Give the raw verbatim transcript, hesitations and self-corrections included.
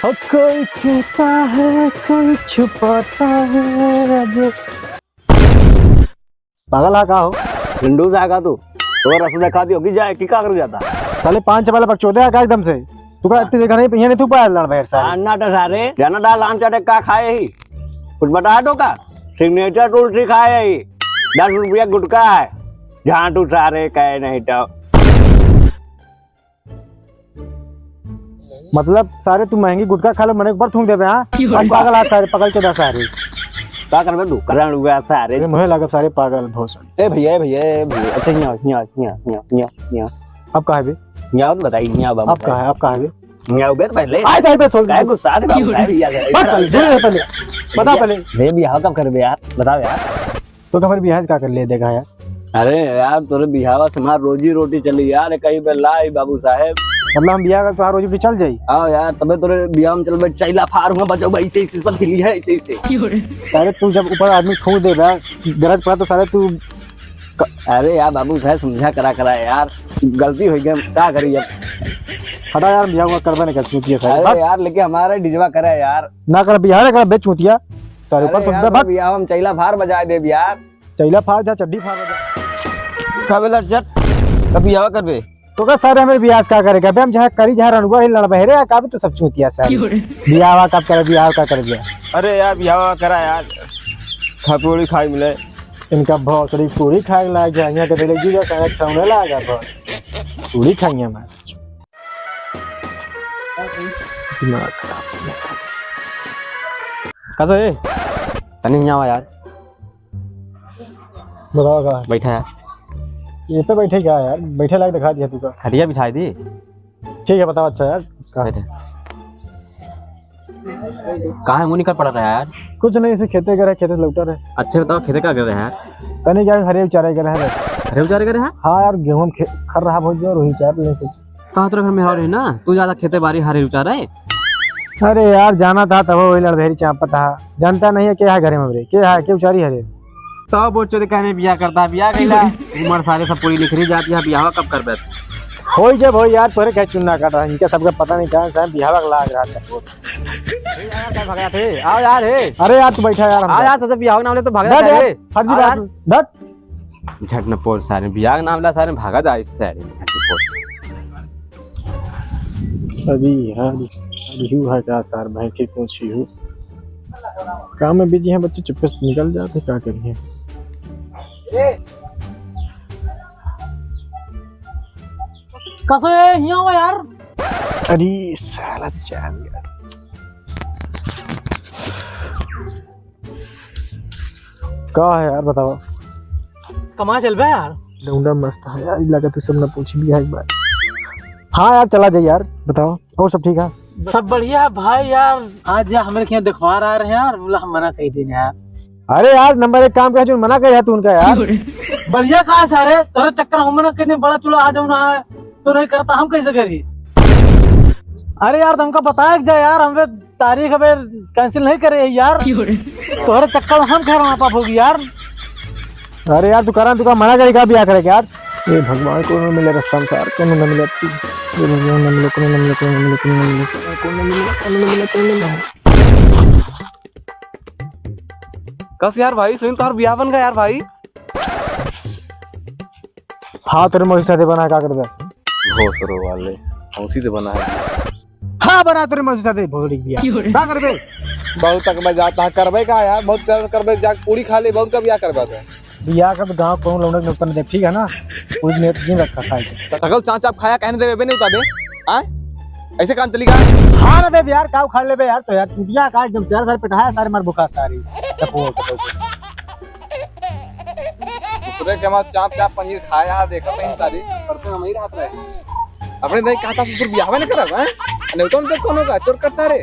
ओ कोई छुपा है, कोई छुपाता है, अजय। पागल है का हो? लंडू सा का तू? तो रस दिखा दियो कि जाए कि का कर जाता? साले पाँच वाला बकचोदे है का एकदम से? तू का हाँ। इतनी देखा नहीं, यहाँ नहीं तू पाया लड़ बैठ सारे। हाँ, ना तो सारे, जाना डाल आम चाटे का खाए ही? कुछ बता दो का? सिग्नेचर तुलसी खाए ही, दस रुपया गुटखा है। जहाँ तू सारे कहे नहीं तो। मतलब सारे तू महंगी गुटखा खा लो, मने ऊपर थूक देबे, हाँ? क्यों रे? हम पागल हाथ सारे, पकड़ के दस सारे। का करबे तू? करण हुआ सारे। अरे मुझे लगा सारे पागल भोसड़। ए भैया, ए भैया, ए भैया, अच्छा, यहाँ, यहाँ, यहाँ, यहाँ, यहाँ, यहाँ। अब कहाँ है बे? यहाँ बताइए, यहाँ बाबू। अब कहाँ है, अब कहाँ है बे? यहाँ बे पहले। आए, आए बे, थोड़ी काहे गुस्सा दे बाबू, काहे भैया, बस पहले, इधर आ। पहले, पहले। बता भैया, पहले। भैया, बियाह कब करबे यार? बताओ यार। तो का फिर बियाह से का कर ले देगा यार? अरे यार, तोरे बियाहवा से हमार रोजी रोटी चली यार, कहीं पे लाई बाबू साहेब। मतलब हम बियाह कर तोहार रोजी रोटी चल जाई? हाँ यार, तबे तोरे बियाह में चलबे, चैला फार हुआ बचौबे, ऐसे, ऐसे सब हिली है, ऐसे, ऐसे। अरे तू जब ऊपर आदमी थूक देबे, गरज पड़ा तो सारे तू क- अरे यार बाबू साहेब, समझा करा, करा यार, गलती हो गई, का करी अब? हटा यार, बियाह हुआ करबे नहीं कर चूतिया सारे। अरे बात यार, लेकिन हमारा डिजवा करे यार। ना कर, बियाह ना कर, बे चूतिया। सारे अरे ऊपर यार, थूक दे, भाग। बियाह हम चैला फार बजाए देब यार। चैला फार जा, चड्डी फार जा। का बेला जट, कभी आवा करबे? तो का सारे हमें बियाह का करे? अबे हम जहाँ करी, जहाँ रनुआ ही लड़ बहरे, का भी तो सब चूतिया सारे। क्यों रे? बियाह का करे, बियाह का करे बियाह? अरे यार, बियाह करा यार, खा पूड़ी खाए मिले। इनका भोसड़ी पूड़ी खाए लाग गया, यहाँ के दिले जी जैसा है, खौने लाग गया बहुत। पूड़ी खाएंगे हमारे। दिमाग खराब हो गया सारे। का सो ए? तनी यहाँ आवा यार। बताओ का? बैठा यार। ये पे बैठे क्या यार? बैठे लायक दिखा दिया तू का। खटिया बिछाई दी। ठीक है, बताओ। अच्छा यार, का? बैठे। काहे मुँह निकल पड़ा रहा यार? कुछ नहीं, इसे खेते गए रहे, खेते से लौटा रहे। अच्छे बताओ, खेते का कर रहे हैं यार? तनी क्या हरे उचारे गए रहे बस। हरे उचारे गए रहे हैं? हाँ यार, गेहूं खे-, खर रहा बहुत जोर, वही उचार लेने से। कहाँ तोरे घर में हरे ना, तू ज्यादा खेते बारी हरे उचारे? अरे यार, जाना था तब वही लड़धेरी चापत था। जानता नहीं है क्या है घरे में रे? क्या है, क्या उचारी हरे? तब वो चोदे कहने बियाह करता, बियाह कैला। उमर सारे सब पूरी निखरी जाती है, बियाह कब करबे? होई जब होई यार, तोरे कहे चुन्ना काटा, इनके सबका पता नहीं कहाँ से बियाह लाग रहा था। भगा थे, आओ यार, हे। अरे यार, तू बैठा यार, हम आ यार, तो जब बियाह के नाम ले तो भागा बैठ जा यार, रे। फर्जी आओ बात, यार। बैठ। झट न बोल सारे, बियाह के नाम ला सारे, भागा जा इससे सारे, झट न बोल। अभी यार, अभी है का सार, भाई के कुछ ही हो। काम में बिजी हैं बच्चे, चुप्पे से निकल जाते, का करिए? कसो ए, हियाँ आवा यार। अरे साला जान गया। का है यार, बताओ। कमा चल बे यार। लौंडा मस्त है यार, इलाका तू सब ना पूछ भी है एक बार। हाँ यार, चला जाए यार, बताओ, और सब ठीक है? सब बढ़िया है भाई यार। आज यार हमारे यहाँ देखवार आ रहे हैं यार, बोला हम मना कर देने यार। अरे यार, नंबर एक काम का है, जो मना करे है तू उनका यार। बढ़िया कहा सारे, तोरे चक्कर हम मना कर देने, बड़ा चूल्हा आ जाओ ना, तो नहीं करता, हम कैसे करी? अरे यार, तुमका बताया कि जा यार, हमें तारीख अबे cancel नहीं करे है यार। क्यों रे? तोहरे चक्कर में हम खैर वहाँ पाप होगी यार। अरे यार, तू करा, तू का मना करेगा बियाह करे के यार? ए भगवान, कोनो मिले रास्ता में सार, कोनो न मिले तू। ए भगवान, न मिले, कोनो न मिले, कोनो न मिले, कोनो न मिले, कोनो न मिले, कोनो न मिले, कोनो न मिले। कस यार भाई, सुन, तोहर बियाह बन गया यार भाई। हाँ, तेरे मौसी साथे बना, का करबे? भोसरो वाले, मौसी से बना है। हाँ, बना तेरे मौसी साथे भोसड़ी बियाह। क्यों रे? का करबे? बहुत तक मैं जाता हाँ, करबे का यार, बहुत प्यार करबे, जा पूरी खा ले, बहुत का बियाह करबे तो। बियाह का तो गाँव कौन लौंडे के नुकसान दे, ठीक है ना? कुछ नियत जिन रखा खाए के। तकल चाँप चाँप खाया कहने देबे नहीं उताबे, हाँ? ऐसे काम चलेगा? हाँ ना देब यार, का उखाड़ लेबे यार, तो यार चुटिया का एकदम सारे सारे पिटाया, सारे मार बुखा सारी। दूसरे के हमार चाँप चाँप पनीर खाया है, देखत नहीं तारी, परसों हम ही रहत रहे। अपने नहीं कहता ससुर बियाहवे न करब, हैं? नहीं तो उनके कोनो का चोर करता रे।